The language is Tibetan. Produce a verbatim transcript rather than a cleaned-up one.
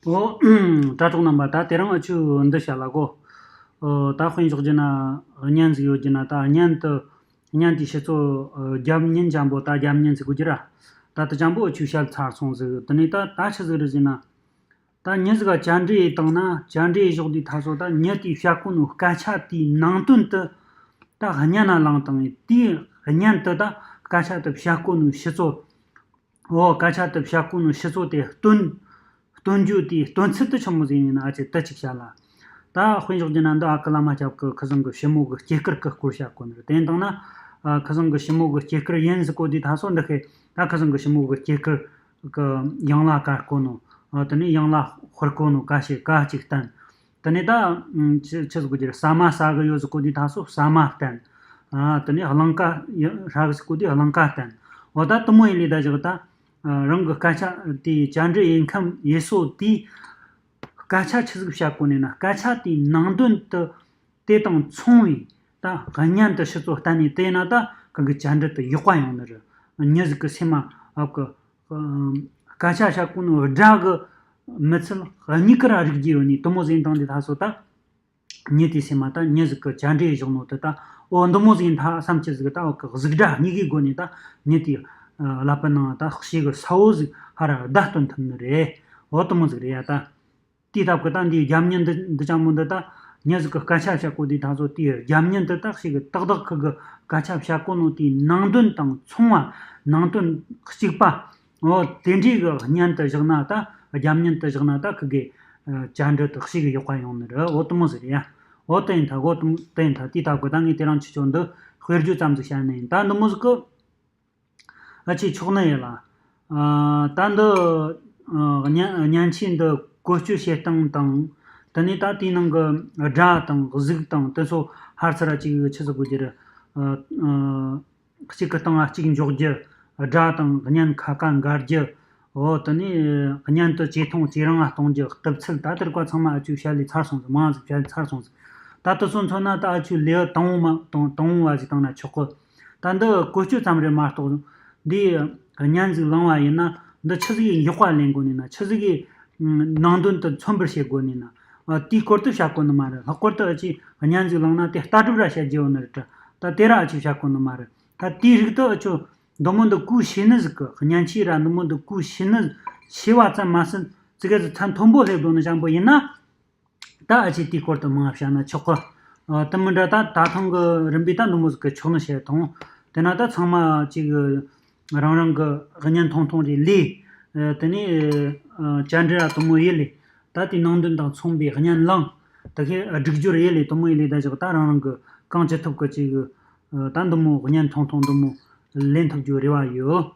ཨོ། དྲ་གྲོགས་རྣམ་པ། ད་དེ་རིང་ཨ་ཆུ་འདི་བཤད་ལ་གོ། ཨོ། ད་དཔེ་འཇོག་རྒྱུ་ན་བརྙན་ཟིག་ཡོད་རྒྱུ་ན། ད་བརྙན་དུ་བརྙན་དེའི་ཕྱི་ཚོ་ཨོ་རྒྱབ་བརྙན་འཇམ་པོ། ད་རྒྱབ་བརྙན་ཟིག་དགོས་རྒྱུ་ར། ད་དེ་འཇམ་པོ་ཨ་ཆུ་བཤད་ཚར་སོང་ཟིག། དེ་ནས་ད་ད་ཆི་ཟིག་རེད་ཟེར་ན། ད་མྱི་ཟིག་ག་བཅར་འདྲི་བཏང་ན། བཅར་འདྲི་བཞག་དུས་ད་སོ་ད་མྱི་དེས་བཤད་གོ་ནོ་སྐད་ཆ་དེའི་ནང་དོན་དུ་ད་བརྙན་ན་བླངས་བཏང་ངས། དེའི་བརྙན་དུ་ད་སྐད་ཆ་དེ་བཤད་གོ་ནོ་ཕྱི་ཚོ། འོ། སྐད་ཆ་དེ་བཤད་གོ་ནོ་ཕྱི་ཚོ་དེ་སྟོན། སྟོན་རྒྱུ་དེའི་སྟོན་ཚུལ་དེ་ཆི་མོ་ཟིག་ཡིན་ན་ཨ་ཅེ་དེ་ཅིག་བཤད་ལ། ད་དཔེ་འཇོག་རྒྱུ་ན་འདི་ཨ་ཁུ་བླ་མ་སྐྱབས་ཀྱི་ཁུ་བཟང་གི་ཞི་མོ་གི་སྐྱེས་སྐར་གི་སྐོར་བཤད་གོ་ནི་རེད། དེ་ཡིན་དང་ན། ཨ། ཁུ་བཟང་གི་ཞི་མོ་གི་སྐྱེས་སྐར་ཡིན་ཟིག་གོ་དུས་ད་སོ་འདི་ཁེ། ད་ཁུ་བཟང་གི་ཞི་མོ་གི་སྐྱེས་སྐར་གི་ཡང་ལ་གར་གོ་ནོ། ཨ། དེ་ནས་ཡང་ལ་ཧུར་གོ་ནོ་ག་ཞིག་ག་ཅིག་བསྟན། དེ་ནས་ད་ཆི་ཆི་ཟིག་གོ་རྒྱུ་རེད། ཟ་མ་ཟ་གི་ཡོད་ཟིག་གོ་དུས་ད་སོ་ཟ་མ་བསྟན། ཨ། དེ་ནས་གླིང་ག་ཧྲ་གི་ཟིག་གོ་དུས་གླིང་ག་བསྟན། འོ། ད་དེ་མོ་ཡིན་ལས་ད་བཞག་ད། ཨ། རང་གི་སྐད་ཆ་དེ་བཅར་འདྲི་ཡིན་ཁམས་ཡེ་སོ་དེའི་སྐད་ཆ་ཆི་ཟིག་བཤད་གོ་ནས་ན། སྐད་ཆ་དེའི་ནང་དོན་དུ་དེ་དང་མཚུངས་པའི་ད་བརྙན་དུ་ཕྱི་ཚོ་བསྟན་ནས། དེ་ན་ད་ཁོ་གི་བཅར་འདྲི་དེ་ཡག་པ་ཡོང་ནི་རེད། མྱི་ཟིག་གི་སེམས་མ་ཨ་གི། ཨ། སྐད་ཆ་བཤད་གོ་ནོ་སྒྲ་གི་མི་ཚུལ་གཉིས་ཀ་ར་རིག་རྒྱུ་ཡོད་ནི་དེ་མོ་ཟིག་བཏང་དུས་ད་སོ་ད། མྱི་དེའི་སེམས་མ་ད་མྱི་ཟིག་གི་བཅར་འདྲི་བཞག་ནོ་དེ་ད། འོ། འདི་མོ་ཟིག་ཡིན་ད་བསམ་གྱི་ཟིག། ད་འོ་གི་གཟུགས་སྒྲ་གཉིས་ཀའི་སྒོ་ནས་ད་མྱི་དེའི་ཨ་ཀླད་པའི་ནང་ད་ཤེད་གི་ས་བོ་ཟིག་ཧར་ར་བརྡ་སྟོན་ཐུབ་ནི་རེད། འོ། དེ་མོ་ཟིག་རེད་ཡ། ད་དེའི་སྟབས་ཀྱིས་ད་འདིའི་རྒྱབ་བརྙན་འདི་འདི་ཅང་མོ་འདི་ད་མྱི་ཟིག་གི་སྐད་ཆ་བཤད་གོ་དུས་ད་སོ་དེའི་རྒྱབ་བརྙན་དེ་ད་ཤེད་གི་ཏག་ཏག་ཁོ་གི་སྐད་ཆ་བཤད་གོ་ནོ་དེའི་ནང་དོན་དང་མཚུངས་པ། ནང་དོན་གཅིག་པ། འོ། དེ་འདྲའི་གི་བརྙན་དུ་བཞག་ན་ད། རྒྱབ་བརྙན་དུ་བཞག་ན་ད་ཁི་གེ། ཨ། བཅར་འདྲི་དག་ཞིག་གི་ཡག་པ་ཡོང་ནི་རེད། འོ། དེ་མོ་ཟིག་རེད་ཡ། འོ། དེ་ཡིན་ད། འོ། དེ་མོ་དེ་ཡིན་ད། དེའི་སྟབས་ཀྱིས་ད་ངས་དེ་རིང་ཁྱེད་ཆོ་འདི་དཔེར་བརྗོད་ཙམ་ཟིག་བཤད་ནི་ཡིན། ད་འདི་མོ་ཟིག་གི་ཨ་ཅེ་ཆོག་ནི་ཡིན་ལ། ཨ། ད་འདི། ཨ། བརྙན་བརྙན་ཆས་འདི་བཀོལ་སྤྱོད་བྱེད་སྟངས་དང་། དེ་ནས་ད་དེའི་ནང་གི་སྒྲ་དང་གཟུགས་དང་དེ་ཚོ་ཧར་ཚུར་ར་ཅིག་ཆི་ཟིག་དགོས་རྒྱུ་རེད། ཨ། ཨ། གཅིག་གི་སྟེང་ང་གཅིག་འཇོག་རྒྱུ། སྒྲ་དང་བརྙན་ཁ་ཁ་འགལ་རྒྱུ། འོ། དེ་ནས་བརྙན་དེ་ཇེ་ཐུང་ཇེ་རིང་ང་གཏོང་རྒྱུ། གཏུབ་ཚུལ། ད་དེ་རིགས་པ་ཚང་མ་ཨ་ཆུ་བཤད་ལས་ཚར་སོང་ཟིག། མང་ཟིག་བཤད་ལས་ཚར་སོང་ཟིག། ད་དེ་ཚོ་མཚོན་ན་ད་ཨ་ཆུ་ལེའུ་དང་པོ་མ་དང་དང་པོ་བ་ཟིག་བཏང་ན་ཆོག་གི། ད་འདི་བཀོལ་སྤྱོད་ཙམ་རེད་མ་གཏོགས། འདི་བརྙན་ཟིག་བླངས་པ་ཡིན་ན་འདི་ཆི་ཟིག་ཡག་པ་ལེན་དགོས་ནི་ན། ཆི་ཟིག་གི་ནང་དོན་དེ་མཚོན་པར་བྱེད་དགོས་ནི་ན། ཨ། དེའི་སྐོར་དུ་བཤད་གོ་ནི་མ་རེད། ལྷག་པར་དུ་ཨ་ཆུ་བརྙན་ཟིག་བླངས་ན་དེ་ལྟ་གྲུབ་ར་བཤད་རྒྱུ་ཡོད་ནི་རེད་དྲ། ད་དེ་ར་ཨ་ཆུ་བཤད་གོ་ནི་མ་རེད། ད་དེའི་རིགས་དེ་ཨ་ཆུ་འདི་མོ་འདི་བཀོལ་ཤེས་ནི་ཟིག་གི། བརྙན་ཆས་ར་འདི་མོ་འདི་བཀོལ་ཤེས་ནི། ཤེས་པ་ཙམ་མ་ཟད་ཙི་གེ་ཟིག་ཚད་མཐོན་པོ་སླེབས་འགྲོ་ནི་ཅང་པོ་ཡིན་ན། ད་ཨ་ཆུ་དེའི་སྐོར་དུ་མང་བ་བཤད་ན་ཆོག་གི། ཨ། དེ་མི་འདྲ་ད་ད་ཐེངས་གི་རིམ་པས་ད་འདི་མོ་ཟིག་གི་ཆོག་ནི་བཤད་ཐོང་། དེ་ན་ད་ཚང་མ་ཅིག་རང་རང་གི་བརྙན་ཐུང་ཐུང་རེ་ལས། ཨ། དེ་ནས། ཨ། བཅར་འདྲི་ར་དེ་མོ་ཡེ་ལས། ད་དེའི་ནང་དོན་དང་མཚུངས་པའི་བརྙན་བླངས། དེ་ཁའི་སྒྲིག་སྦྱོར་ཡེ་ལས་དེ་མོ་ཡེ་ལས། ད་ཅིག་ད་རང་རང་གི་གང་ཅི་ཐུབ་གི་ཅིག། ཨ། ད་འདི་མོ་བརྙན་ཐུང་ཐུང་འདི་མོ་ལེན་ཐུབ་རྒྱུ་རེ་བ་ཡོད།